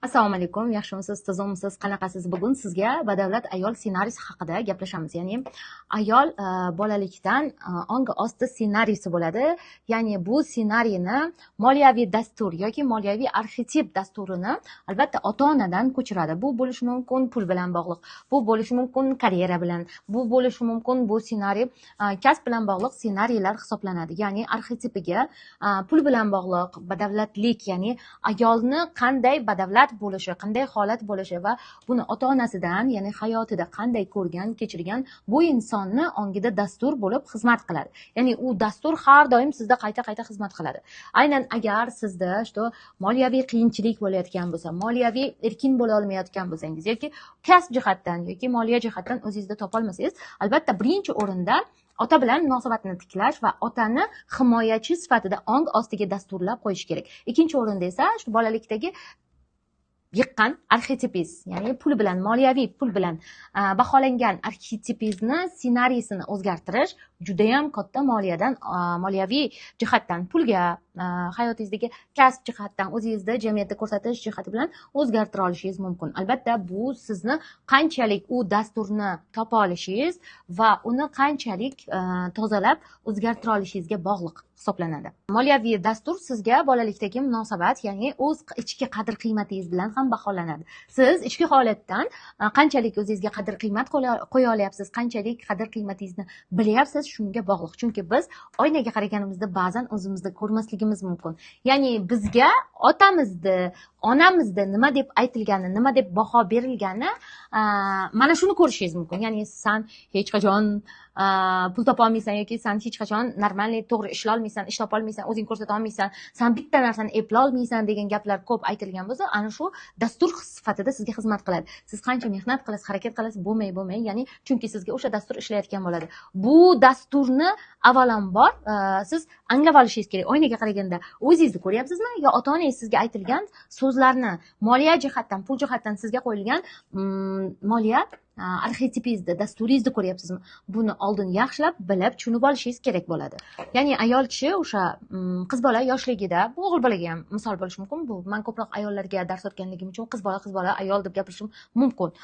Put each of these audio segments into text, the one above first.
Assalomu alaykum, yaxshimisiz, tuzukmisiz, qanaqasiz? Bugun sizga badavlat ayol ssenariysi haqida gaplashamiz. Ya'ni ayol bolalikdan ongi osti ssenariysi bo'ladi. Ya'ni bu ssenariyni moliyaviy dastur yoki moliyaviy arxetip dasturini albatta ota-onadan ko'chiradi. Bu bo'lishi mumkin pul bilan bog'liq, bu bo'lishi mumkin karyera bilan, bu bo'lishi mumkin bu ssenariy kasb bilan bog'liq ssenariylar hisoblanadi. Ya'ni arxetipiga pul bilan bog'liq badavlatlik, ya'ni ayolni qanday badavlat bo'lishi, qanday holat bo'lishi va buni ota-onasidan, ya'ni hayotida qanday ko'rgan, kechirgan bu insonni ongida dastur bo'lib xizmat qiladi. Ya'ni u dastur har doim sizda qayta-qayta xizmat qiladi. Aynan agar sizda shu moliyaviy qiyinchilik bo'layotgan bo'lsa, moliyaviy erkin bo'la olmayotgan bo'lsangiz yoki kasb jihatdan yoki moliya jihatdan o'zingizda topa olmasangiz, albatta birinchi o'rinda ota bilan munosabatni tiklash va otani himoyachi sifatida ong ostiga dasturlab qo'yish kerak. Ikkinchi o'rinda esa shu bolalikdagi yiqqan arxetipingiz, ya'ni pul bilan, moliyaviy pul bilan baholangan arxetipingizni ssenariysini o'zgartirish juda ham katta moliyadan, moliyaviy jihatdan pulga, hayotingizdagi kasb jihatdan, o'zingizni jamiyatda ko'rsatish jihati bilan o'zgartira olishingiz mumkin. Albatta bu sizni qanchalik u dasturni topa olishingiz va uni qanchalik tozalab o'zgartira olishingizga bog'liq hisoblanadi. Moliyaviy dastur sizga bolalikdagi munosabat, ya'ni o'z ichki qadr-qiymatingiz bilan ham baholanadi. Siz ichki holatdan qanchalik o'zingizga qadr-qiymat qo'ya olyapsiz, qanchalik qadr-qiymatingizni bilyapsiz, shunga bog'liq. Chunki biz oynaga qaraganimizda ba'zan o'zimizni ko'rmasligimiz mumkin. Ya'ni bizga otamizni, onamizni nima deb aytilgani, nima deb baho berilgani, mana shuni ko'rishingiz mumkin. Ya'ni san hech qachon pul topa olmaysan yoki san hech qachon normalniy to'g'ri ishlay olmaysan, ish topa olmaysan, o'zing ko'rsata olmaysan, san bitta narsani epla olmaysan degan gaplar ko'p aytilgan bo'lsa, ana shu dastur sifatida sizga xizmat qiladi. Siz qancha mehnat qilasiz, harakat qilasiz, bo'lmay bo'lmay, ya'ni chunki sizga o'sha dastur ishlayotgan bo'ladi. Bu dasturni avvalambor siz anglab olishingiz kerak. Oynaga qaraganda o'zingizni ko'ryapsizmi yo ota-onangiz sizga aytilgan so'zlarni, moliya jihatdan, pul jihatdan sizga qo'yilgan moliya arxetipingizni, dasturingizni ko'ryapsizmi? Buni oldin yaxshilab bilib, tushunib olishingiz kerak bo'ladi. Ya'ni ayol kishi o'sha qiz bola yoshligida, bu o'g'il bolaga ham misol bo'lishi mumkin. Bu men ko'proq ayollarga dars o'tganligim uchun qiz bola, qiz bola, ayol deb gapirishim mumkin.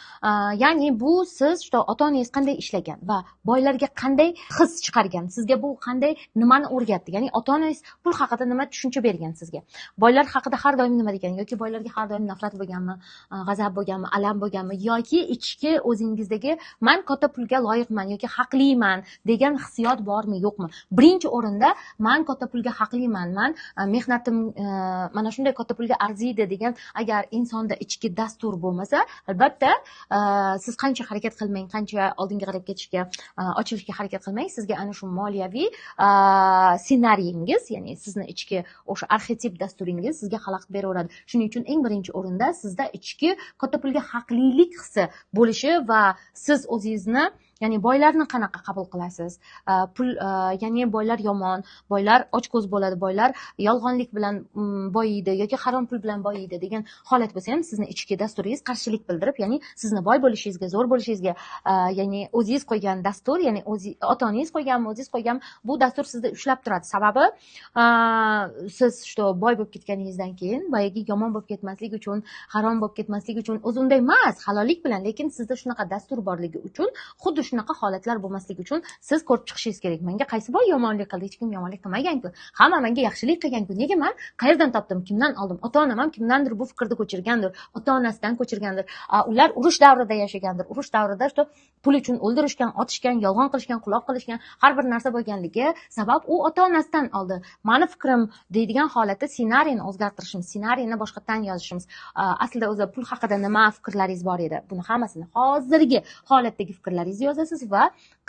Ya'ni bu siz shu ota-onangiz qanday ishlagan va boylarga qanday his chiqargan, sizga bu qanday nimani o'rgatdi? Ya'ni ota-onangiz pul haqida nima tushuncha bergan sizga? Boylar haqida har doim nima degan yoki boylarga har doim nafrat bo'lganmi, g'azab bo'lganmi, alam bo'lganmi yoki ichki o'zingizdagi man katta pulga loyiqman yoki haqliman degan hissiyot bormi, yo'qmi? Birinchi o'rinda man katta pulga haqliman, man mehnatim mana shunday katta pulga arziydi degan agar insonda ichki dastur bo'lmasa, albatta siz qancha harakat qilmang, qancha oldinga qarab ketishga, ochilishga harakat qilmang, sizga ana shu moliyaviy ssenariyingiz, ya'ni sizni ichki o'sha arxetip dasturingiz sizga xalaqit beraveradi. Shuning uchun eng birinchi o'rinda sizda ichki katta pulga haqlilik hissi bo'lishi va siz o'zingizni, ya'ni boylarni qanaqa qabul qilasiz? Pul, ya'ni boylar yomon, boylar ochko'z bo'ladi, boylar yolg'onlik bilan boyiydi yoki harom pul bilan boyiydi degan holat bo'lsa ham sizni ichki dasturingiz qarshilik bildirib, ya'ni sizni boy bo'lishingizga, zo'r bo'lishingizga, ya'ni o'zingiz qo'ygan dastur, ya'ni o'zi ota-onangiz qo'yganmi, o'zingiz qo'yganmi, bu dastur sizni ushlab turadi. Sababi siz shu boy bo'lib ketganingizdan keyin boyagi yomon bo'lib ketmaslik uchun, harom bo'lib ketmaslik uchun, o'zi unday emas, halollik bilan, lekin sizda shunaqa dastur borligi uchun, xuddi shunaqa holatlar bo'lmasligi uchun siz ko'rib chiqishingiz kerak. Menga qaysi boy yomonlik qildi? Hech kim yomonlik qilmagan-ku. Hamma menga yaxshilik qilgan-ku. Nega men qayerdan topdim? Kimdan oldim? Ota-onam ham kimdandir bu fikrni ko'chirgandir, ota-onasidan ko'chirgandir. Ular urush davrida yashagandir. Urush davrida shu pul uchun o'ldirishgan, otishgan, yolg'on qilishgan, quloq qilishgan, har bir narsa bo'lganligi sabab u ota-onasidan oldi. Mani fikrim deydigan holatda ssenariyni o'zgartirishimiz, ssenariyni boshqatdan yozishimiz. Aslida o'zi pul haqida nima fikrlaringiz bor edi? Buni hammasini hozirgi holatdagi fikrlaringizni yozasiz va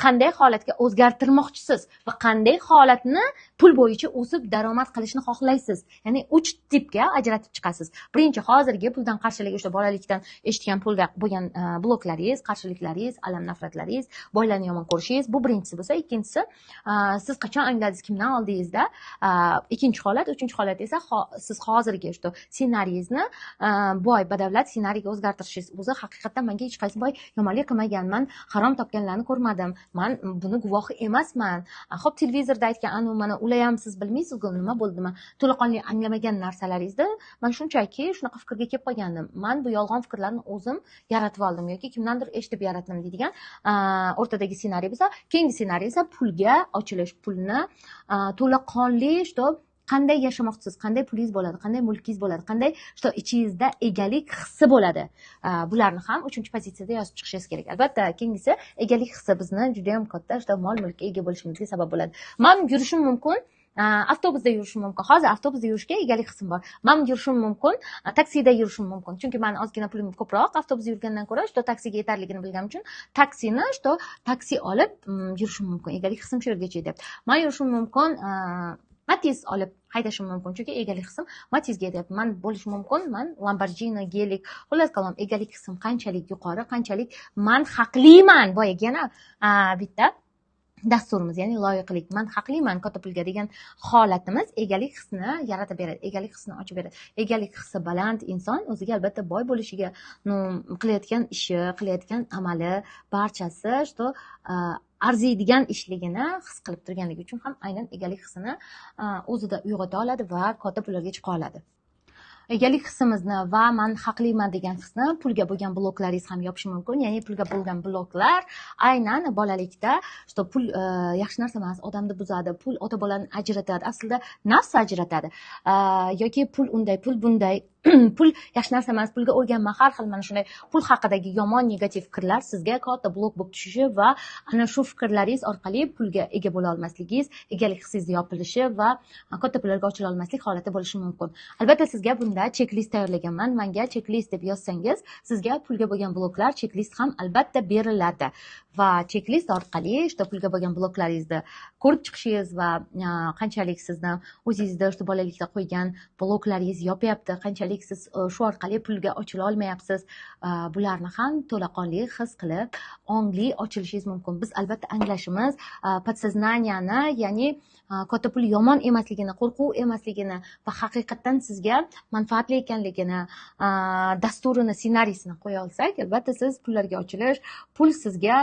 qanday holatga o'zgartirmoqchisiz va qanday holatni pul bo'yicha o'sib daromad qilishni xohlaysiz. Ya'ni 3 tipga ajratib chiqasiz. Birinchi, hozirgi puldan qarshilik, o'sha bolalikdan eshitgan pulga bo'lgan bloklaringiz, qarshiliklaringiz, alam nafratlaringiz, boylarni yomon ko'rishingiz, bu birinchisi bo'lsa, ikkinchisi, siz qachon angladingiz, kimdan oldingizda, ikkinchi holat, uchinchi holat esa siz hozirgi shu ssenariyingizni boy badavlat ssenariyga o'zgartirishingiz. O'zi haqiqatdan menga hech qaysi boy yomonlik qilmaganman, harom topgan topganlarni ko'rmadim, man buni guvohi emasman. Xo'p, televizorda aytgan anu mana ular ham siz bilmaysiz-ku nima bo'ldi, nima to'laqonli anglamagan narsalaringizni man shunchaki shunaqa fikrga kelib qolgandim. Man bu yolg'on fikrlarni o'zim yaratib oldim yoki kimdandir eshitib yaratdim deydigan o'rtadagi ssenariy bo'lsa, keyingi ssenariy esa pulga ochilish, pulni to'laqonli что qanday yashamoqchisiz, qanday pulingiz bo'ladi, qanday mulkingiz bo'ladi, qanday что ichingizda egalik hissi bo'ladi. Bularni ham 3-pozitsiyada yozib chiqishingiz kerak. Albatta, keyingisi egalik hissi bizni juda ham katta что mol-mulkka ega bo'lishimizga sabab bo'ladi. Men yurishim mumkin, avtobusda yurishim mumkin. Hozir avtobusda yurishga egalik hissim bor. Men yurishim mumkin, taksida yurishim mumkin. Chunki men ozgina pulim ko'proq avtobusda yurgandan ko'ra, что taksiga yetarligini bilganim uchun taksini, что taksi olib yurishim mumkin. Egalik hissim shu yergacha yetyapti. Men yurishim mumkin, Matiz olib haydashim mumkin, chunki egalik hissim Matizga yetyapti. Man bo'lishi mumkin, man Lamborghini, Gelik, xullas kalom, egalik hissim qanchalik yuqori, qanchalik man haqliman. Boyagi yana bitta dasturimiz, ya'ni loyiqlik, man haqliman katta pulga degan holatimiz egalik hissini yaratib beradi, egalik hissini ochib beradi. Egalik hissi baland inson o'ziga albatta boy bo'lishiga, qilayotgan ishi, qilayotgan amali barchasi что arziydigan ishligini his qilib turganligi uchun ham aynan egalik hissini o'zida uyg'ota oladi va katta pullarga chiqa oladi. Egalik hissimizni va man haqliman degan hisni pulga bo'lgan bloklaringiz ham yopishi mumkin. Ya'ni pulga bo'lgan bloklar aynan bolalikda что pul yaxshi narsa emas, odamni buzadi, pul ota bolani ajratadi, aslida nafs ajratadi, yoki pul unday, pul bunday, pul yaxshi narsa emas, pulga o'rganma, har xil mana shunday pul haqidagi yomon negativ fikrlar sizga katta blok bo'lib tushishi va ana shu fikrlaringiz orqali pulga ega bo'la olmasligingiz, egalik hissingiz yopilishi va katta pullarga ochila olmaslik holati bo'lishi mumkin. Albatta sizga bunda checklist tayyorlaganman. Menga checklist deb yozsangiz, sizga pulga bo'lgan bloklar checklist ham albatta beriladi va checklist orqali что pulga bo'lgan bloklaringizni ko'rib chiqishingiz va qanchalik sizni o'zingizda что bolalikda qo'ygan bloklaringiz yopyapti, qanchalik siz shu orqali pulga ochila olmayapsiz, bularni ham to'laqonli his qilib, ongli ochilishingiz mumkin. Biz albatta anglashimiz, подсознанияni, ya'ni katta pul yomon emasligini, qo'rquv emasligini va haqiqatdan sizga manfaatli ekanligini dasturini, ssenariysini qo'ya olsak, albatta siz pullarga ochilish, pul sizga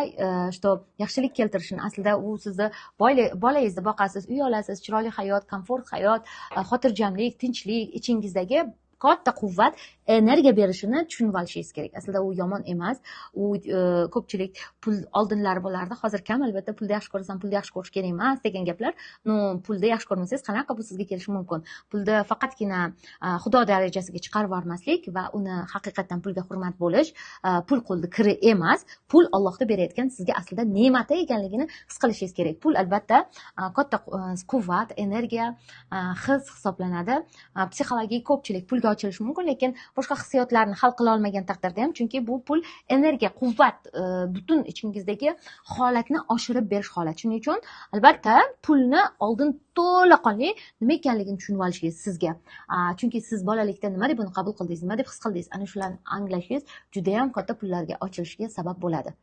что yaxshilik keltirishini, aslida u sizni bolangizni boqasiz, uy olasiz, chiroyli hayot, komfort hayot, xotirjamlik, tinchlik, ichingizdagi katta quvvat, energiya berishini tushunib olishingiz kerak. Aslida u yomon emas. U ko'pchilik pul oldinlari bo'lardi, hozir kam albatta, pulni yaxshi ko'rasan, pulni yaxshi ko'rish kerak emas degan gaplar. No, pulni yaxshi ko'rmasangiz qanaqa bu sizga kelishi mumkin? Pulni faqatgina xudo darajasiga chiqarib yubormaslik va uni haqiqatdan pulga hurmat bo'lish, pul qo'lda kiri emas, pul Allohning berayotgan sizga aslida ne'mati ekanligini his qilishingiz kerak. Pul albatta katta quvvat, energiya, his hisoblanadi. Psixologik ko'pchilik pulga ochilishi mumkin, lekin boshqa hissiyotlarni hal qila olmagan taqdirda ham, chunki bu pul energiya, quvvat, butun ichingizdagi holatni oshirib berish holat. Shuning uchun albatta pulni oldin to'laqonli nima ekanligini tushunib olishingiz sizga. Chunki siz bolalikda nima deb uni qabul qildingiz, nima deb his qildingiz, ana shularni anglashingiz juda ham katta pullarga ochilishiga sabab bo'ladi.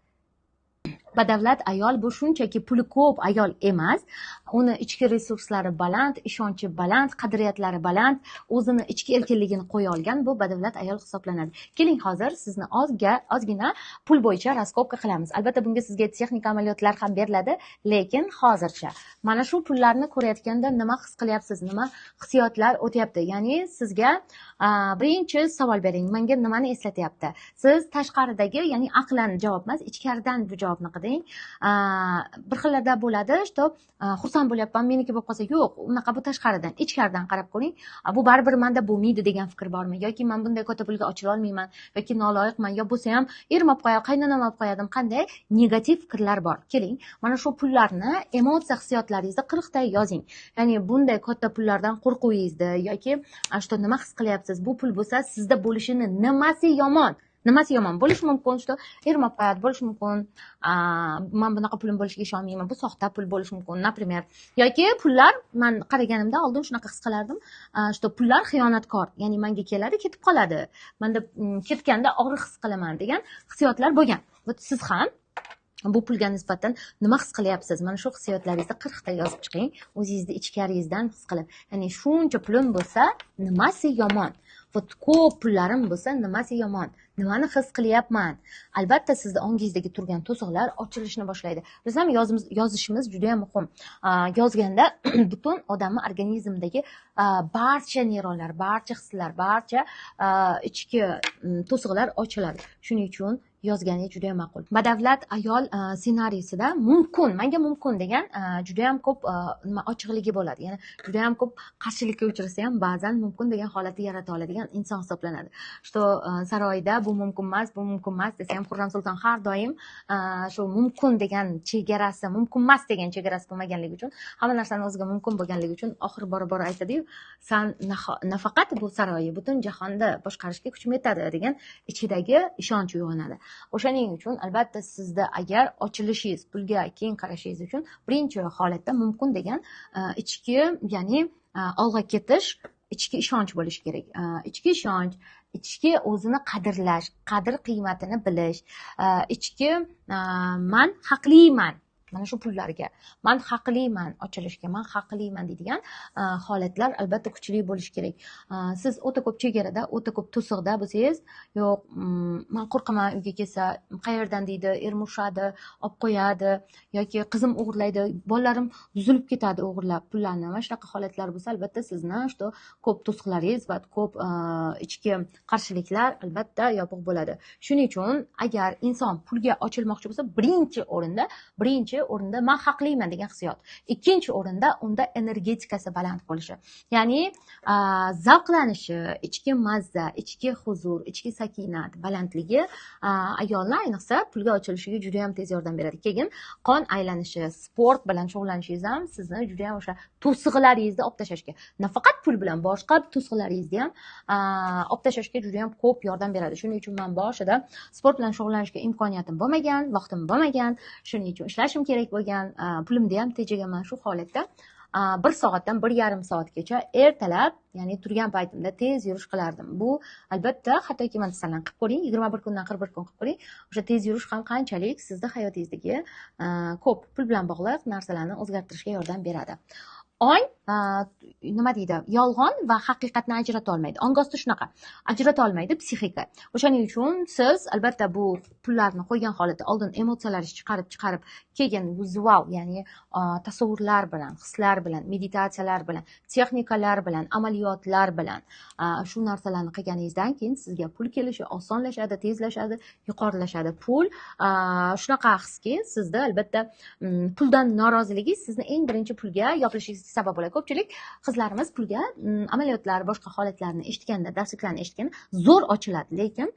Badavlat ayol bu shunchaki puli ko'p ayol emas, uni ichki resurslari baland, ishonchi baland, qadriyatlari baland, o'zini ichki erkinligini qo'ya olgan bu badavlat ayol hisoblanadi. Keling hozir sizni ozgina pul bo'yicha raskopka qilamiz. Albatta bunga sizga texnik amaliyotlar ham beriladi, lekin hozircha mana shu pullarni ko'rayotganda nima his qilyapsiz, nima hissiyotlar o'tyapti? Ya'ni sizga birinchi savol bering, menga nimani eslatyapti? Siz tashqaridagi, ya'ni aqlan javob emas, ichkaridan bu javobni qidiring. Bir xillarda bo'ladi, что xursand bo'lyapman, meniki bo'lib qolsa, yo'q, unaqa bu tashqaridan, ichkaridan qarab ko'ring. Bu baribir menda bo'lmaydi degan fikr bormi? Yoki men bunday katta pulga ochila olmayman, yoki noloyiqman, yo bo'lsa ham erim olib qo'yadi, qaynonam olib qo'yadim, qanday negativ fikrlar bor. Keling, mana shu pullarni emotsiya hissiyotlaringizni 40 ta yozing. Ya'ni bunday katta pullardan qo'rquvingizni yoki что nima his qilyapsiz? Bu pul bo'lsa sizda bo'lishini nimasi yomon? Nimasi yomon bo'lishi mumkin? Что erim olib qo'yadi bo'lishi mumkin, men bunaqa pulim bo'lishiga ishonmayman, bu soxta pul bo'lishi mumkin, например. Yoki pullar, men qaraganimda oldin shunaqa his qilardim, что pullar xiyonatkor, ya'ni menga keladi, ketib qoladi, menda ketganda og'riq his qilaman degan hissiyotlar bo'lgan. Вот siz ham bu pulga nisbatan nima his qilyapsiz? Mana shu hissiyotlaringizni 40 ta yozib chiqing, o'zingizni ichkaringizdan his qilib. Ya'ni shuncha pulim bo'lsa, nimasi yomon? Вот ko'p pullarim bo'lsa, nimasi yomon, nimani his qilyapman? Albatta sizni ongingizdagi turgan to'siqlar ochilishni boshlaydi. Biz ham yozishimiz juda ham muhim. Yozganda butun odamni organizmidagi barcha neyronlar, barcha hislar, barcha ichki to'siqlar ochiladi. Shuning uchun yozgani juda ham ma'qul. Badavlat ayol ssenariysida mumkin, menga mumkin degan juda ham ko'p nima ochiqligi bo'ladi. Ya'ni juda ham ko'p qarshilikka uchrasa ham ba'zan mumkin degan holatni yarata oladigan inson hisoblanadi. Что saroyda bu mumkin emas, bu mumkin emas desa ham Xurram Sulton har doim shu mumkin degan chegarasi, mumkin emas degan chegarasi bo'lmaganligi uchun, hamma narsani o'ziga mumkin bo'lganligi uchun oxiri bora-bora aytadi-yu, san nafaqat bu saroyi, butun jahonni boshqarishga kuchim yetadi degan ichidagi ishonch uyg'onadi. O'shaning uchun albatta sizda agar ochilishingiz, pulga keng qarashingiz uchun birinchi holatda mumkin degan ichki, ya'ni olg'a ketish, ichki ishonch bo'lishi kerak. Ichki ishonch, ichki o'zini qadrlash, qadr qiymatini bilish, ichki man haqliman mana shu pullarga, man haqliman ochilishga, man haqliman deydigan holatlar albatta kuchli bo'lishi kerak. Siz o'ta ko'p chegarada, o'ta ko'p to'siqda bo'lsangiz, yo'q, man qo'rqaman uyga kelsa, qayerdan deydi, erim urishadi, olib qo'yadi yoki qizim o'g'irlaydi, bolalarim buzilib ketadi o'g'irlab pullarni. Mana shunaqa holatlar bo'lsa, albatta sizni shu ko'p to'siqlaringiz va ko'p ichki qarshiliklar albatta yopiq bo'ladi. Shuning uchun agar inson pulga ochilmoqchi bo'lsa, birinchi o'rinda man haqliman degan hissiyot, ikkinchi o'rinda unda energetikasi baland bo'lishi, ya'ni zavqlanishi, ichki mazza, ichki huzur, ichki sakinat balandligi ayolni ayniqsa pulga ochilishiga juda ham tez yordam beradi. Keyin qon aylanishi, sport bilan shug'ullanishingiz ham sizni juda ham o'sha to'siqlaringizni olib tashlashga, nafaqat pul bilan boshqa to'siqlaringizni ham olib tashlashga juda ham ko'p yordam beradi. Shuning uchun men boshida sport bilan shug'ullanishga imkoniyatim bo'lmagan, vaqtim bo'lmagan, shuning uchun ishlashim kerak bo'lgan, pulimni ham tejaganman. Shu holatda 1 soatdan 1,5 soatgacha ertalab, ya'ni turgan paytimda tez yurish qilardim. Bu albatta hattoki masalan qilib ko'ring, 21 kundan 41 kun qilib ko'ring, o'sha tez yurish ham qanchalik sizni hayotingizdagi ko'p pul bilan bog'liq narsalarni o'zgartirishga yordam beradi. Ong nima deydi, yolg'on va haqiqatni ajrata olmaydi. Ong osti shunaqa ajrata olmaydi psixika. O'shaning uchun siz albatta bu pullarni qo'ygan holatda oldin emotsiyalaringizni chiqarib, keyin vizual, ya'ni tasavvurlar bilan, hislar bilan, meditatsiyalar bilan, texnikalar bilan, amaliyotlar bilan shu narsalarni qilganingizdan keyin sizga pul kelishi osonlashadi, tezlashadi, yuqorilashadi. Pul shunaqa hiski, sizda albatta puldan noroziligingiz sizni eng birinchi pulga yopilishingizga sabab bo'ladi. Ko'pchilik qizlarimiz pulga amaliyotlar, boshqa holatlarni eshitganda, darsliklarni eshitganda zo'r ochiladi, lekin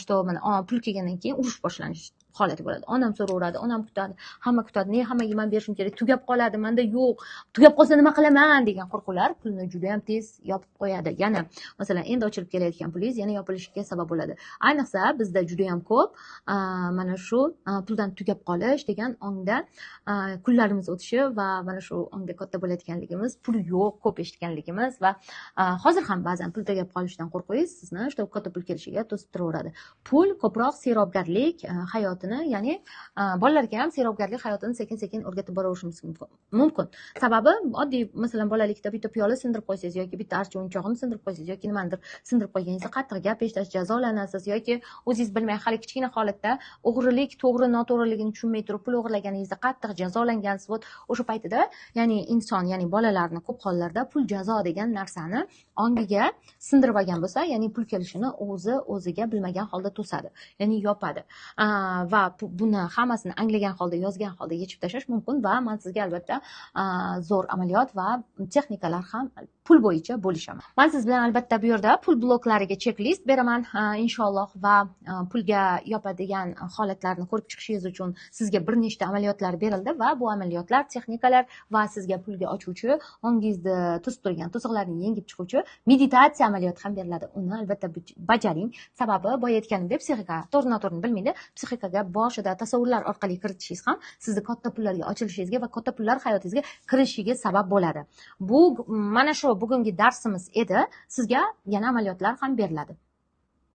что mana pul kelgandan keyin urush boshlanishi holati bo'ladi. Onam so'raveradi, onam kutadi, hamma kutadi, ne hammaga man berishim kerak, tugab qoladi, menda yo'q, tugab qolsa nima qilaman degan qo'rquvlar pulni juda ham tez yopib qo'yadi. Yana masalan endi ochilib kelayotgan pulingiz yana yopilishiga sabab bo'ladi. Ayniqsa bizda juda ham ko'p mana shu puldan tugab qolish degan ongda kunlarimiz o'tishi va mana shu ongda katta bo'layotganligimiz, pul yo'q ko'p eshitganligimiz va hozir ham ba'zan pul tugab qolishidan qo'rquvingiz sizni shu katta pul kelishiga to'sib turaveradi. Pul ko'proq serobgarlik hayotini, ya'ni bolalarga ham serobgarlik hayotini sekin-sekin o'rgatib boraverishimiz mumkin. Sababi oddiy masalan bolalikda bitta piyola sindirib qo'ysangiz yoki bitta archa o'yinchog'ini sindirib qo'ysangiz yoki nimanidir sindirib qo'yganingizda qattiq gap eshitasiz, jazolanasiz yoki o'zingiz bilmay hali kichkina holatda o'g'rilik to'g'ri noto'g'riligini tushunmay turib pul o'g'irlaganingizda qattiq jazolangansiz. O'sha paytida ya'ni inson, ya'ni bolalarni ko'p hollarda pul jazo degan narsani ongiga sindirib olgan bo'lsa, ya'ni pul kelishini o'zi o'ziga bilmagan holda to'sadi, ya'ni yopadi. Va buni hammasini anglagan holda, yozgan holda yechib tashlash mumkin va men sizga albatta zo'r amaliyot va texnikalar ham pul bo'yicha bo'lishaman. Men siz bilan albatta bu yerda pul bloklariga checklist beraman inshaalloh va pulga yopadigan holatlarni ko'rib chiqishingiz uchun sizga bir nechta amaliyotlar berildi va bu amaliyotlar, texnikalar va sizga pulga ochuvchi, ongingizni to'sib turgan to'siqlarni yengib chiquvchi meditatsiya amaliyoti ham beriladi. Uni albatta bajaring. Sababi boya aytganimdek, psixika to'g'ri noto'g'rini bilmaydi. Psixikaga boshida tasavvurlar orqali kiritishingiz ham sizni katta pullarga ochilishingizga va katta pullar hayotingizga kirishiga sabab bo'ladi. Bu mana shu bugungi darsimiz edi. Sizga yana amaliyotlar ham beriladi.